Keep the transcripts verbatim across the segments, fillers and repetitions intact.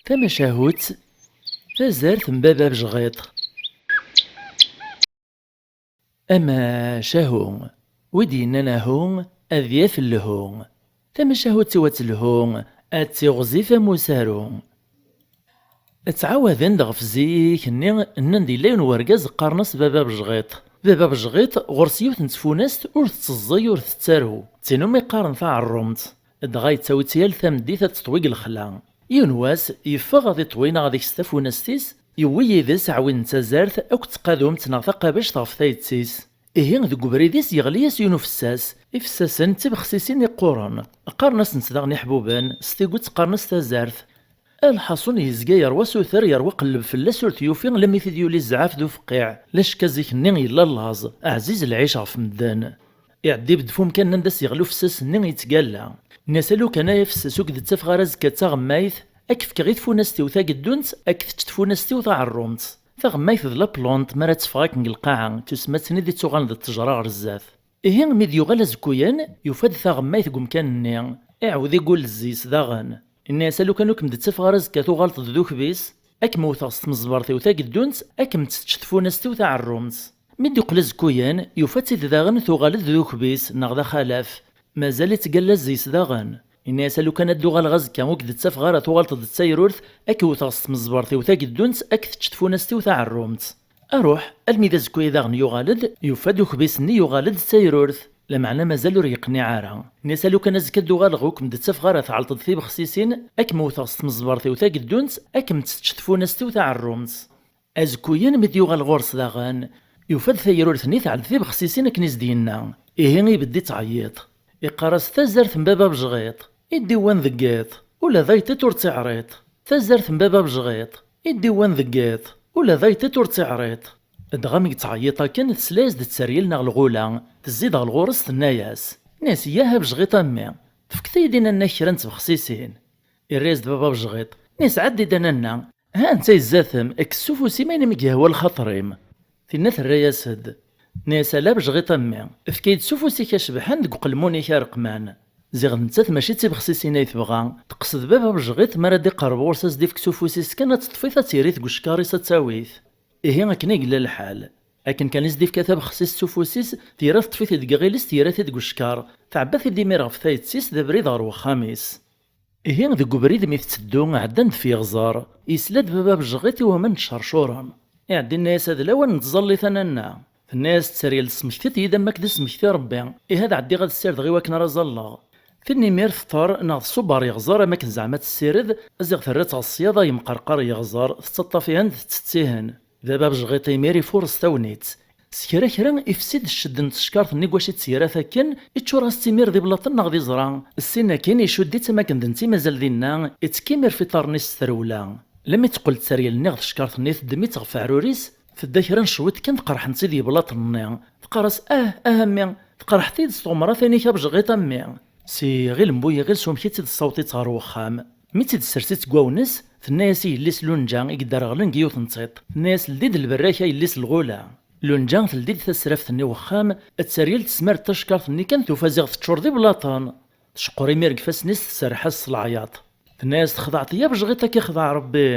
Tamacahut, tazart n baba Bejɣiṭ. Amacahu, wi d-yennan ahu, ad yaf lhu. Tamacahut-iw ad telhu, ad tiɣzif am usaru. Ttɛawaden-d ɣef zik-nni, nnan-d yella yiwen wergaz qqaren-as Baba Bejɣiṭ. Baba Bejɣiṭ ɣur-s yiwet n tfunast ur tetteẓẓeg ur tettaru, d tin umi qqaren taɛerrumt. Dɣa yettawi-tt yal tameddit ad teṭwi deg lexla. Yiwen wass, yeffeɣ ad iṭwi neɣ ad ikes tafunast-is, yewwi yid-s aɛwin n tazart akked tqadumt neɣ taqabact ɣef tayet-is. Ihi, deg ubrid-is yeɣli-yas yiwen ufessas. Ifessasen d tibexsisin iqquren. Qqaren-asent daɣen iḥbuben, s tigut qqaren-as tazart. A lḥaṣun, yezga yerwa asuter, yerwa aqelleb fell-as, ur t-yufi, lammi t-id-yuli zzɛaf d ufeqqiɛ. Lacekka zik-nni yella laẓ, ɛziz lɛic ɣef medden. Iɛeddi-d f umkan anda s-yeɣli ufessas-nni yettgalla. Nna-yas: "A lukan ay afessas ur k-d-ttafeɣ ara azekka d taɣemmayt, ad k-fkeɣ i tfunast-iw tageddunt, ad k-tečč tfunast-iw taɛerrumt." Taɣemmayt d la plante, mi ara teffeɣ akken deg lqaɛa, tusemma-tt-id i d-ittuɣalen d ttejra ɣer zdat. Ihi, mi d-yuɣal azekkuyen, yufa-d taɣemmayt deg umkan-nni. Iɛawed iggull zzi-s daɣen. Inna-yas: "A lukan ur kem-d-ttafeɣ ara azekka tuɣaleḍ-d d ukbis, ad kem-wteɣ s tmeẓbert-iw tageddunt, ad kem-tečč tfunast-iw taɛerrumt." Mi d-iqqel azekkuyen, yufa-tt-id daɣen tuɣal-d d ukbis, neɣ d axalaf. Mazal ittgalla zzi-s daɣen. Inna-yas: "A lukan ad d-uɣaleɣ azekka ur k-d-ttafeɣ ara tuɣaleḍ-d d tayrurt, ad k-wteɣ s tmeẓbert-iw tageddunt, ad k-tečč tfunast-iw taɛerrumt." Aruḥ, almi d azekka-yi daɣen yuɣal-d, yufa-d ukbis-nni yuɣal-d d tayrurt, lameɛna mazal ur yeqniɛ ara. Inna-yas: "A lukan azekka ad d-uɣaleɣ ur kem-d-ttafeɣ ara tɛelṭeḍ tibexsisin, ad kem-wteɣ s tmeẓbert-iw tageddunt, ad kem-tečč tfunast-iw taɛerrumt." Azekkuyen mi d-yuɣal ɣur-s daɣen, yufa-d tayrurt-nni tɛelleḍ tibexsisin akken i s-d-yenna. Ihi ibedd ittɛeyyiḍ. Iqqar-as: "Tazart n baba Bejɣiṭ, i d-iwwan deg iḍ, ula d ayṭiṭ ur tt-iɛriṭ. Tazart n baba Bejɣiṭ, i d-iwwan deg iḍ, ula d ayṭiṭ ur tt-iɛriṭ." Dɣa mi yettɛeyyiḍ akken, tesla-yas-d tteryel neɣ lɣula, tezzi-d ɣer ɣur-s tenna-yas: "Nna-yas, yaha Bejɣiṭ a mmi, tefkeḍ-iyi-d i nanna-k kra n tbexsisin." Irra-yas-d baba Bejɣiṭ: "Nna-yas, ɛeddi-d a nanna, ha netta yezzatem, kkes s ufus-im ayen i m-yehwa lxaṭer-im." Tinna terra-yas-d: "Nna-yas, ala Bejɣiṭ a mmi, efk-iyi-d s ufus-ik acebḥan deg uqelmun-ik areqman." Ziɣ d nettat mačči d tibexsisin ay tebɣa, teqsed baba Bejɣiṭ mi ara d-iqerreb ɣur-s ad s-d-ifk s ufus-is kan ad teṭṭef-it ad tt-yerr deg ucekkaṛ-is ad tawi-t. Ihi akken i yella lḥal. Akken kan i s-d-ifka tabexsist s ufus-is, tira teṭṭef-it-id deg iɣil-is, terra-t-id deg ucekkaṛ, tɛebba-t-id imir ɣef tayet-is d abrid ɣer wexxam-is. Ihi deg ubrid mi tetteddu, ɛeddan-d f yeɣẓer, yesla-d baba Bejɣiṭ i waman ttcercuren. Iɛeddi inna-yas: "Ad lawan n tẓallit a nanna." Tenna-yas tteryel: "Tesmektiḍ-iyi-d am wakken d asmekti Rebbi, ihi ad ɛeddiɣ ad ssirdeɣ i wakken ara ẓalleɣ." Tin imir teṭṭer neɣ tṣubb ɣer yeɣẓer am akken zeɛma ad tessired, ziɣ terra-tt ɣer ṣṣyaḍa yemqerqar yeɣẓer, tettaṭṭaf-ihen tettett-ihen. Baba Bejɣiṭ imir ifures tagnit. S kra kra ifsi-d cced n tcekkart-nni deg wacu i tt-yerra akken, iččur-as-tt imir d iblaṭen neɣ d iẓra. Ssin akin icudd-itt am akken d netta i mazal dinna, ittekki imir f iṭarren-is s trewla. Lammi teqqel tteryel-nni ɣer tcekkart-nni, teddem-itt ɣef aɛrur-is, tedda kra n cwiṭ kan tqerḥent-tt-id yeblaṭen-nni. Teqqar-as: "Ah, ah a mmi, tqerḥeḍ-iyi-d s tɣemrat-inek a Bejɣiṭ a mmi." S yiɣil n bu yiɣil s wamek i tt-id-tessaweḍ-itt ɣer wexxam. Mi tt-id-tessers-itt deg wawnes, tenna-yas i yelli-s Lunǧa i yedderɣlen deg yiwet n tiṭ. Tenna-yas: "Ldi-d lberrak a yelli-s lɣula." Lunǧa teldi-d tasraft-nni n wexxam, tteryel tesmar-d tacekkart-nni kan tufa ziɣ teččur d iblaṭen. Tceqqer imir deg ifassen-is, tserreḥ-as s leɛyaḍ. Tenna-yas: "Texdeɛḍ-iyi a Bejɣiṭ, ad k-ixdeɛ Rebbi.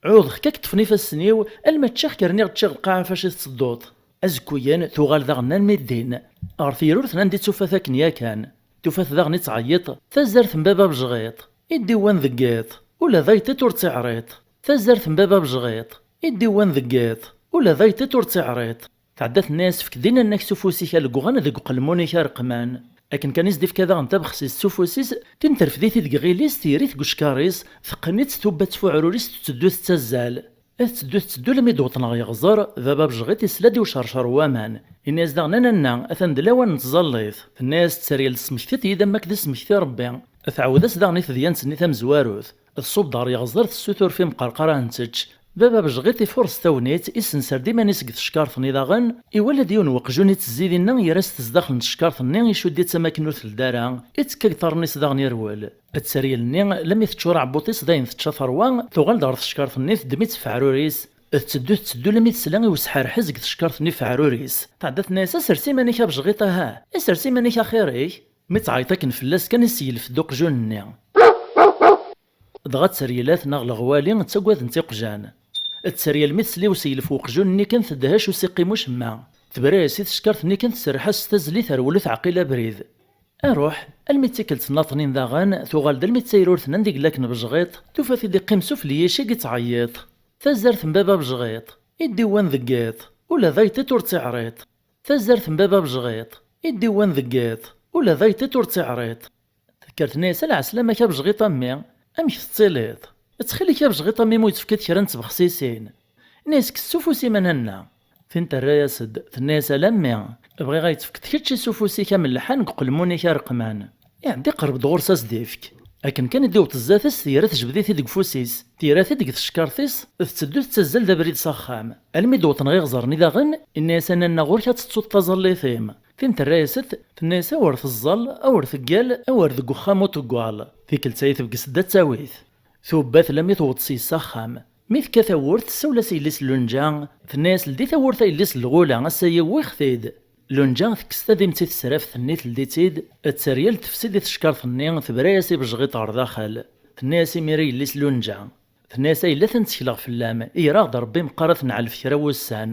Ɛudeɣ-k ad k-ṭṭfen ifassen-iw, alma ččiɣ-k rniɣ ččiɣ lqaɛa fac i tettedduḍ." Azekkuyen tuɣal daɣen armi d din, ɣer teyrurt n anda i tt-tufa akken yakan. Tufa-t daɣen ittɛeyyiḍ: "Tazart n baba Bejɣiṭ, i d-iwwan deg iḍ, ula d ayṭiṭ ur tt-iɛriṭ. Tazart n baba Bejɣiṭ, i d-iwwan deg iḍ, ula d ayṭiṭ ur tt-iɛriṭ." Tɛedda tenna-yas: "Efk-d i nanna-k s ufus-ik aleggɣan deg uqelmun-ik areqman." Akken kan i s-d-ifka daɣen tabexsist s ufus-is, tin terfed-it-id deg iɣil-is, teyri-t deg ucekkaṛ-is, teqqen-itt, tubba-tt f uɛrur-is, tetteddu tettazzal. Tetteddu tetteddu lammi d-weṭen ɣer yeɣẓer, baba Bejɣiṭ yesla-d i ucercer n waman. Yenna-yas daɣen: "A nanna, atan d lawan n tẓallit." Tenna-yas tteryel: "Tesmektiḍ-iyi-d am wakken d asmekti Rebbi." Tɛawed-as daɣen i tedyant-nni tamezwarut. Tṣubb-d ɣer yeɣẓer, tessutur f imqerqar ad ten-tečč. Baba Bejɣiṭ ifures tagnit, isenser-d iman-is deg tcekkart-nni daɣen, iwala-d yiwen weqjun ittezzi dinna, yerra-s-t zdaxel n tcekkart-nni, icudd-itt am akken ur teldi ara, ittekka deg iṭarren-is daɣen irwel. Tteryel-nni, lammi teččur aɛebbuṭ-is d ayen tečča terwa, tuɣal-d ɣer tcekkart-nni, teddem-itt f aɛrur-is. Tetteddu tetteddu lammi tesla i usḥerḥez deg tcekkart-nni f aɛrur-is. Tɛedda tenna-yas: "Sers iman-ik a Bejɣiṭ, aha! Sers iman-ik axir-ik!" Mi tɛeyyeḍ akken fell-as kan, iseglef-d uqjun-nni. Dɣa tteryelat neɣ leɣwali ttaggaden-tt iqjan. Tteryel mi tesla i useylef n uqjun-nni kan tedhec ur s-iqqim ucemma. Tebra-yas i tcekkart-nni kan tserreḥ-as s tazli terwel ur teɛqil abrid. Aruḥ, almi d tikkelt n tnaṭnin daɣen, tuɣal-d almi d tayrurt n anda i yella akken Bejɣiṭ, tufa-t-id iqqim sufell yicig ittɛeyyiṭ. Tazart n baba Bejɣiṭ, i d-iwwan deg iṭ, ula d ayṭiṭ ur tt-iɛriṭ. Tazart n baba Bejɣiṭ, i d-iwwan deg iṭ, ula d ayṭiṭ ur tt-iɛriṭ. Tekker tenna-yas: "A lɛeslama-k a Bejɣiṭ a mmi, amek tettiliḍ? Ttxil-k a Bejɣiṭ a mmi, mu yettefkiḍ kra n tbexsisin." Inna-yas: "Kkes s ufus-im a nanna." Tin terra-yas-d, tenna-yas: "Ala a mmi, bɣiɣ ad yi-tefkeḍ kečč s ufus-ik amelḥan deg uqelmun-ik areqman." Iɛedda iqerreb-d ɣur-s a s-d-ifk. Akken kan i d-iwweḍ zdat-s, tira tejbed-it-id deg ufus-is, tira-t-id deg tcekkart-is, tetteddu tettazzal d abrid s axxam. Almi d-wwḍen ɣer iɣẓer-nni daɣen, inna-yas: "A nanna, ɣur-k ad tettuḍ taẓallit-im." Tin terra-yas-d, tenna-yas: "Awer teẓẓal, awer teggal, awer deg uxxam uṭeggal. Tikkelt-a i tebges da ttawit." Tubba-t lammi tewweḍ s-yes s axxam. Mi tekka tawwurt, tessawel-as i yelli-s Lunǧa, tenna-yas: "Ldi tawwurt a yelli-s n lɣula, ass-a yiwwiɣ-t-id." Lunǧa tekkes tadimt i tesraft-nni, teldi-tt-id, tteryel tefsi di tcekkart-nni, tebra-yas i Bejɣiṭ ɣer daxel. Tenna-yas imir i yelli-s Lunǧa. Tenna-yas: "A yelli, atan ttekleɣ fell-am, ira-ɣ-d Ṛebbi meqqar ad t-nɛellef kra n wussan.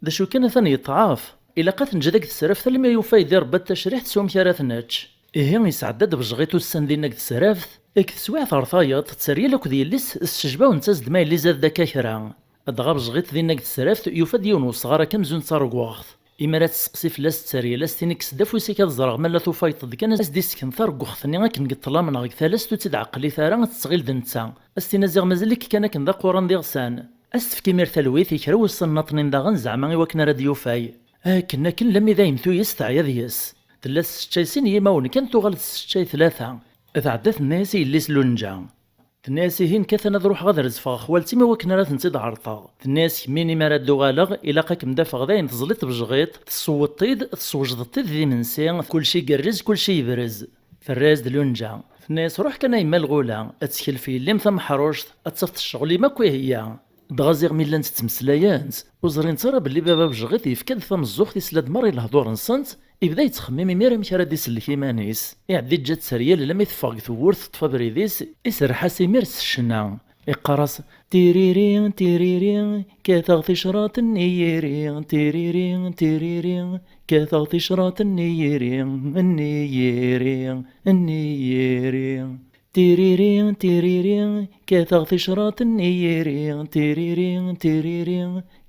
D acu kan, atan yeṭṭɛaf. Ilaq ad t-neǧǧ deg tesraft almi yufa-d irebba-d tacriḥt s wamek ara t-nečč." Ihi, yesɛedda-d Bejɣiṭ ussan dinna deg tesraft, deg teswiɛt ɣer tayeḍ, tteryel akked yelli-s ssejbawent-as-d ma yella izad-d akka kra. Dɣa Bejɣiṭ dinna deg tesraft, yufa-d yiwen n wesɣar akka amzun d tarewwaɣt. Imi ara testeqsi fell-as tteryel, a s-tini: "Kkes-d afus-ik ad ẓreɣ ma la tufayeḍ-d kan." A s-d-issken tarewwaɣt-nni akken deg ṭṭlam neɣ deg talast, ur tt-id-ɛeqqlit ara, ad tettɣil d netta. A s-tini: "A ziɣ mazal-ik kan akken d aquran d iɣsan." A s-tefk imir talwit i kra wussan nnaṭnin daɣen, zeɛma i wakken ara d-yufay. Akken, akken, lammi dayen tuyes teɛya deg-s. Tella tesseččay sin yimawen kan, tuɣal tesseččay tlata. Tɛedda tenna-yas i yelli-s Lunǧa. Tenna-yas: "Ihi nekk atan ad ruḥeɣ ad rezfeɣ xwalti-m i wakken ara tent-id-ɛerḍeɣ." Tenna-yas: "Kemmini mi ara d-uɣaleɣ, ilaq ad kem-d-afeɣ dayen teẓliḍ Bejɣiṭ, tessewweḍ-t-id, tessewjdeḍ-t-id d imensi, kulci igerrez, kulci yebrez." Terra-yas-d Lunǧa. Tenna-yas: "Ruḥ kan a yemma lɣula, ttkel f yelli-m tameḥruct, ad tafeḍ ccɣel-im akk iheyya." Dɣa ziɣ mi llant ttmeslayent, ur ẓrint ara belli baba Bejɣiṭ yefka-d tameẓẓuɣt, isla-d merra i lehdur-nsent, ibda yettxemmim imir amek ara d-isellek iman-is. Iɛedda iǧǧa-tt tteryel lammi teffeɣ deg tewwurt, teṭṭef abrid-is, iserreḥ-as imir s ccna. Iqqar-as: "Tiriri, tiriri, kkateɣ ticraḍ n yiri, tiriri, tiriri, kkateɣ ticraḍ n yiri, n yiri, n yiri." Tiriri, tiriri, kkateɣ ticraḍ n yiri, tiriri, tiriri,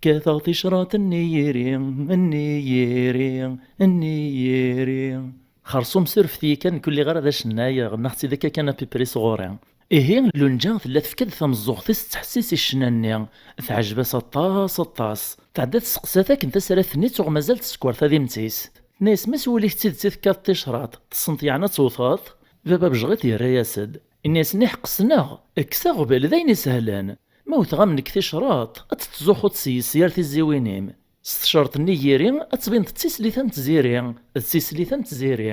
kkateɣ ticraḍ n yiri, n yiri, n yiri. Xersum surfet-iyi kan, kulli ɣer ad acennay, ɣennaɣ-tt-id akka kan apipri sɣur-i. Ihi, Lunǧa tella tefka-d tameẓẓuɣt-is tettḥessis i ccna-nni, teɛjeb-as aṭas, aṭas. Tɛedda testeqsa-t akken tasraft-nni tuɣ mazal tsekker tadimt-is. Tenna-yas: "Ma s wul-ik d tidet i tekkaḍ ticraḍ, tessneḍ yeɛni ad tewteḍ?" Baba Bejɣiṭ yerra-yas-d. Inna-yas: "Niḥeq ssneɣ, kkes aɣbel, d ayen isehlen. Ma wteɣ-am nekk ticraḍ, ad tettzuxxuḍ s yes yir tiziwin-im. S tecraḍ-nni n yiri, ad tbineḍ d tislit am tziri, d tislit am tziri."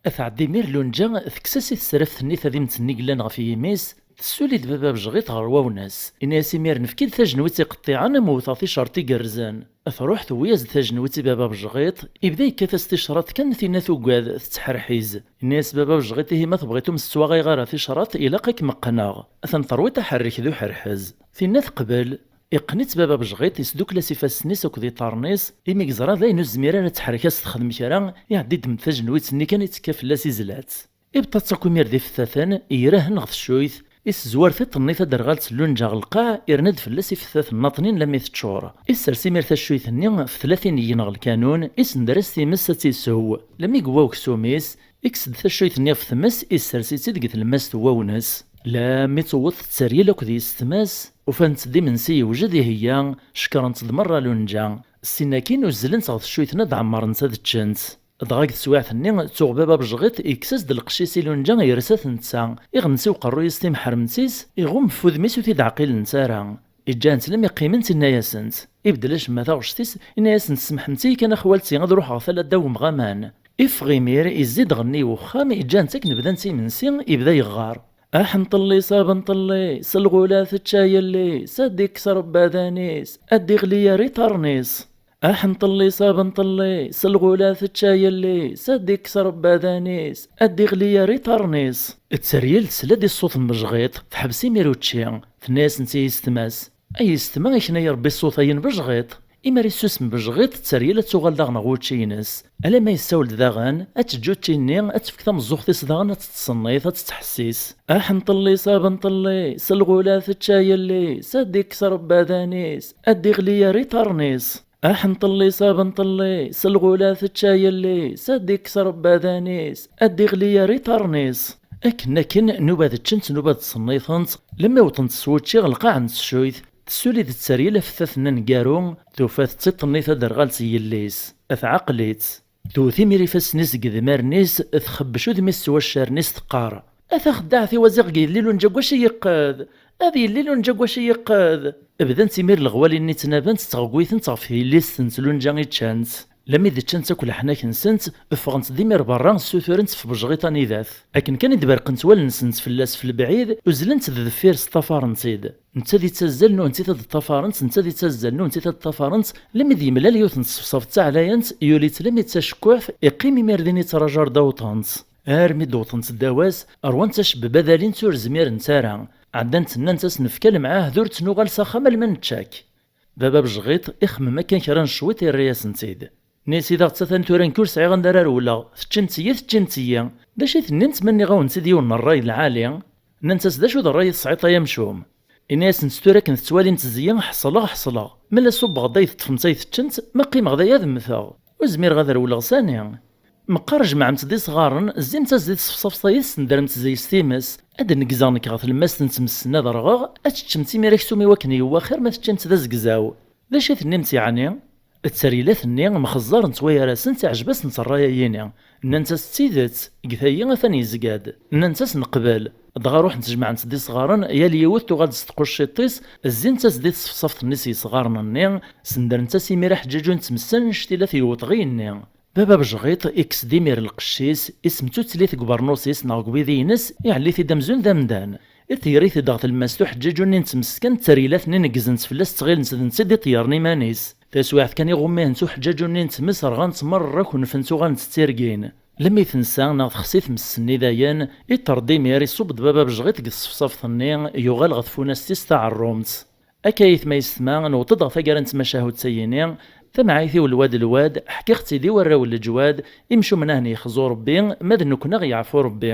Ad tɛeddi imir Lunǧa, tekkes-as i tesraft-nni tadimt-nni yellan ɣef yimi-s, tessuli-d baba Bejɣiṭ ɣer wawnas. Inna-yas: "Imir efk-id tajenwitt iqeṭṭiɛen, am wteɣ ticraḍ igerrzen." Truḥ tewwi-yas-d tajenwitt i baba Bejɣiṭ, ibda yekkat-as ticraḍ kan, tinna tugad, tettḥerḥiz. Inna-yas baba Bejɣiṭ: "Ihi ma tebɣiḍ ur m-ttwaɣayeɣ ara ticraḍ, ilaq ad kem-qqneɣ. Atan terwiḍ aḥerrek d uḥerḥez." Tinna teqbel. Iqqen-itt baba Bejɣiṭ, isdukkel-as ifassen-is akked iṭarren-is, imi yeẓra dayen ur tezmir ara ad teḥrek ad s-texdem kra, iɛedda iddem-d tajenwitt-nni kan, ittekka fell-as, izla-tt. Ibṭa-tt akk imir d ifettaten, ira-hen ɣer teccuyt, isezwar tiṭ-nni taderɣalt n Lunǧa ɣer lqaɛ, irna-d fell-as ifettaten nnaṭnin lammi teččur. Issers imir taccuyt-nni f tlatin n yigenɣ lkanun, isender-as times ad tt-isew. Lammi yewwa uksum-is, ikkes-d taccuyt-nni ɣef tmes, issers-itt-id deg tlemmast n wawnes. Lammi tewweḍ tteryel akked yessetma-s, ufant-d imensi yewjed iheyya, cekrent-d merra Lunǧa. Ssin akkin, uzzlent ɣer teccuyt-nni ad ɛemmrent ad ččent. Dɣa deg teswiɛt-nni, tuɣ baba Bejɣiṭ, ikkes-as-d lqecc-is i Lunǧa, yersa-t netta, iɣemmes i uqerruy-is timeḥremt-is, iɣumm f wudem-is ur t-id-ɛqilent ara. Iǧǧa-hent lammi qqiment, inna-yasent, ibeddel acemma taɣect-is, inna-yasent: "Semḥemt-iyi kan a xwalti, ad ruḥeɣ tala ddaw wemɣaman." Iffeɣ imir, izzi-d ɣenni i wexxam, iǧǧa-hent akken bdant imensi, ibda yeɣɣar: "Aḥenṭellis abenṭellis, lɣula tečča yelli-s, ad d-ikkes rebbadan-is, ad d-iɣli ar iṭarren-is." Aḥenṭellis abenṭellis, lɣula tečča yelli-s, ad d-ikkes rebbadan-is, ad d-iɣli ar iṭarren-is. Tteryel tesla-d i ṣṣut n Bejɣiṭ, teḥbes imir učči, tenna-yasent i yessetma-s: "Ay yessetma, ikna-yi Rebbi ṣṣut-ayi n Bejɣiṭ." Imir issusem Bejɣiṭ, tteryel ad tuɣal daɣen ɣer wučči-ines. Alamma yessawel-d daɣen, ad teǧǧ učči-nni, ad tefk tameẓẓuɣt-is daɣen, ad tettṣennit, ad tettḥessis. Aḥenṭellis abenṭellis, lɣula tečča yelli-s, ad d-ikkes rebbadan-is, ad d-iɣli ar iṭarren-is. Aḥenṭellis abenṭellis, lɣula tečča yelli-s, ad d-ikkes rebbadan-is, ad d-iɣli ar iṭarren-is. Akken akken, nuba ad ččent, nuba ad ṣennitent, lemmi wwḍent s wučči ɣer lqaɛa n teccuyt, tessuli-d tteryel afettat-nni aneggaru, tufa-t d tiṭ-nni taderɣalt n yelli-s, tɛeqqel-itt. Tewwet imir ifassen-is deg idmaren-is, txebbec udem-is s waccaren-is, teqqar: "A taxeddaɛt-iw, aziɣ deg yelli Lunǧa deg wacu yeqqed! Ad yelli Lunǧa deg wacu yeqqed!" Bdant imir leɣwalin-nni ttnabent, ttɣegwitent ɣef yelli-tsent Lunǧa i ččant. Lammi d-ččant akk leḥnak-nsent, ffɣent-d imir berra, ssuturent ɣef Bejɣiṭ anida-t. Akken kan i d-berqent wallen-nsent fell-as f lebɛid, uzzlent-d deffir-s, ṭṭafarent-tt-id. Netta di ttazzal, nuhenti ad ṭṭafarent, netta di ttazzal, nuhenti ad ṭṭafarent, lammi d-yemlal yiwet n tsefṣaft d taɛlayant, yuli-tt lammi d tacekkuḥt, iqqim imir din, ittraǧu ar d-awṭent. Armi d-wwḍent ddaw-as, rwant acebbeb ad alint, ur zmirent ara. Ɛeddant nnant-as: "Nefka lemɛahd ur tt-nuɣal s axxam alma nečča-k." Baba Bejɣiṭ ixemmem akka kra n cwiṭ, irra-yasent-id. Nni-as: "I d aɣ-ttatan tura, nekk ur sɛiɣ anda ara rewleɣ, teččimt-iyi, teččimt-iyi. D acu i tennimt ma nniɣ-awent-id yiwen n ṛṛay lɛali?" Nnant-as: "D acu d ṛṛay i tesɛiḍ ay amcum?" Ini-asent: "Tura akken tettwalimt zzi, ḥeṣleɣ, ḥeṣleɣ. Ma la ṣubbeɣ-d ay teṭṭfemt ay teččemt, ma qqimeɣ daya ad mmteɣ. Ur zmireɣ ad rewleɣ sani." Meqqar jemɛemt-d isɣaren, zzimt-as di tsefṣaft-a, sendremt zzi-s times, ad d-neggzeɣ nekk ɣer tlemmast n tmes-nni ad rɣeɣ, ad teččemt imir aksum i wakken yewwa xir ma teččimt d azegzaw. D acu i tennimt yeɛni? Tteryilat-nni mxeẓẓarent wayar-asent, iɛjeb-asent ṛṛay-ayini. Nnant-as: "D tidet, deg tayi atan yezga-d." Nnant-as: "Neqbel." Dɣa ruḥent jemɛent-d isɣaren, yal yiwet tuɣal-d s tqucciṭ-is, zzint-as di tsefṣaft-nni s yesɣaren-nni, sendrent-as imir aḥeǧǧaǧu n tmes annect-ila t-yewweḍ ɣi-nni. Baba Bejɣiṭ ikkes-d imir lqecc-is, ismettuttel-it deg ubeṛnus-is neɣ deg ubidi-ines, iɛelli-t-id amzun d amdan. Iṭeyyer-it-id ɣer tlemmast uḥeǧǧaǧu-nni n tmes kan, tteryilat-nni neggzent fell-as, ttɣilent d netta i d-iṭeyyren iman-is. Taswiɛt kan iɣummi-hent uḥeǧǧaǧu-nni n tmes, rɣant merra, kunfent, uɣalent d tirgin. Lemmi tensa neɣ texsi tmes-nni dayen, iṭṭer-d imir, iṣubb-d Baba Bejɣiṭ deg tsefṣaft-nni, yuɣal ɣer tfunast-is taɛerrumt. Akka aytma yessetma, newweḍ-d ɣer taggara n tmacahut-agi-ni, tamɛayt-iw lwad lwad, ḥkiɣ-tt-id i warraw n leǧwad, imcumen ahen yexzu Rebbi, ma d nekkni aɣ yeɛfu Rebbi.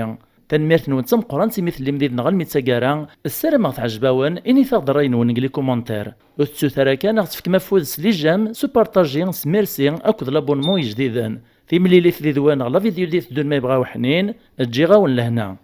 Tanemmirt-nwen d tameqqrant imi tellim did-neɣ almi d taggara, ssarameɣ teɛjeb-awen, init-aɣ-d ṛṛay-nwen deg les commentaires. Ur tettut ara kan ad aɣ-tefkem afud s les j'aime, s upartaji, s merci, akked l'abonnement ijdiden. Timlilit did-wen ɣer la vidéo d-iteddun ma yebɣa uḥnin, ǧǧiɣ-awen lehna.